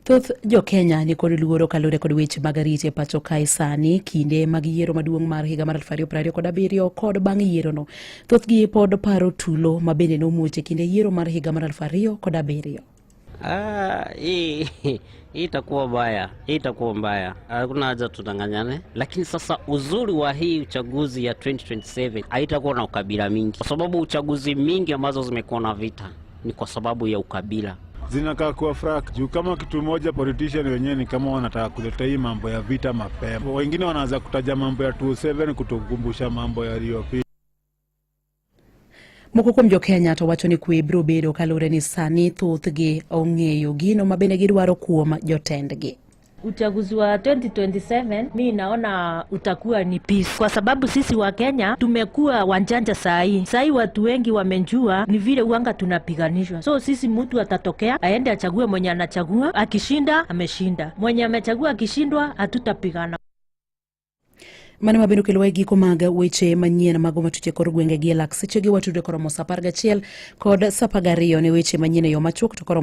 Thoth jo-Kenya ni kod luoro kaluwore kod weche mag arita e pacho kae sani kinde mag yiero maduong' mar higa mar 2027 kod bang' yierono. Thothgi pod paro tulo ma bende nomuoch e kinde yiero mar higa mar 2007. Ah, hii hii itakuwa mbaya, hii itakuwa mbaya, hakuna haja tudanganyane. Lakini sasa uzuri wa hii uchaguzi ya 2027 haitakuwa na ukabila mingi, kwa sababu uchaguzi mingi ambazo zimekuwa na vita ni kwa sababu ya ukabila. Zinakaa kuwa frak juu kama kitu moja, politician wenyewe ni kama wanataka kuleta hii mambo ya vita mapema. Wengine wanaanza kutaja mambo ya 27 kutukumbusha mambo yaliyopita. Moko kuom jo-Kenya to wacho ni kwe biro bedo kaluwore ni sani thothgi ong'eyo gino ma bende gidwaro kuom jotendgi. Uchaguzi wa 2027 mi naona utakuwa ni peace, kwa sababu sisi wa Kenya tumekuwa wanjanja saa hii. Saa hii watu wengi wamejua ni vile uanga tunapiganishwa, so sisi mtu atatokea aende achague mwenye anachagua, akishinda ameshinda, mwenye amechagua akishindwa, hatutapigana. Mano mabende okelowa e giko mag weche manyien mago matuch e kor gwenge gi e lak sechegi watudre koromo sa 11 kod sa 12 ne weche manyien e yo machuok to koromo.